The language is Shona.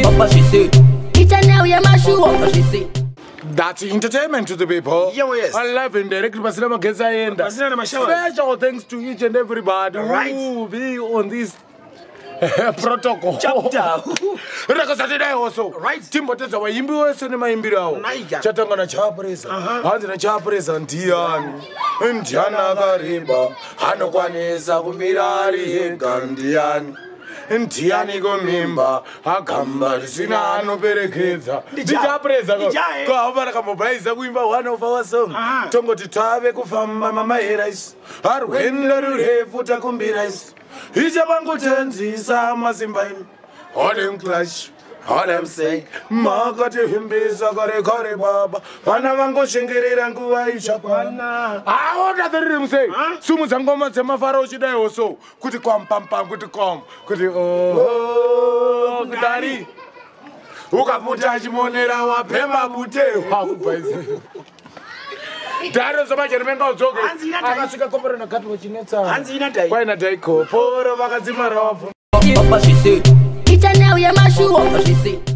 Papa zvese. Ichanel yemashuwa zvese. That's entertainment to the people. Yeah, yes. Alive and direct pasina magetsi aenda. Pasina nemashower. Special thanks to each and everybody Right. who be on this protocol. Chapter. Rakasatidai also. Right. Timbotedza vaimbi wese nemaimbiro avo. Naija. Chatanga naChapreza. Hanzi naChapreza ndiani? Ndiani akareba anokwanisa kumira ari ega ndiani? Ndiani kumimba agamba risina anoperekedza. NdiChapreza. Ndija, eh. Kwava rakambobhaisa kuimba one of our song. Aha. Tongoti tave kufamba mamaera isu. Arwendo rurefu takumbira isu. Ichavangotenzisa masimba inu. Hold clash. Hold say makativimbisa kare kare baba vana vangoshengerera nguva ichakwana aona the rhythm sei sumudza ngoma dzemafaro uchidaiwo so kuti kwampampam kuti kom kuti oh kudari ukaputa chimonera wapema bute wakubhaisa dharo zamajeremenga udzoke Hanzi ina dai. akasvika koporo nakati wachinetsa Hanzi ina dai. kwaina dai koporo vakadzima rawafu Papa zvese. Ichanel yemashuwa zvese.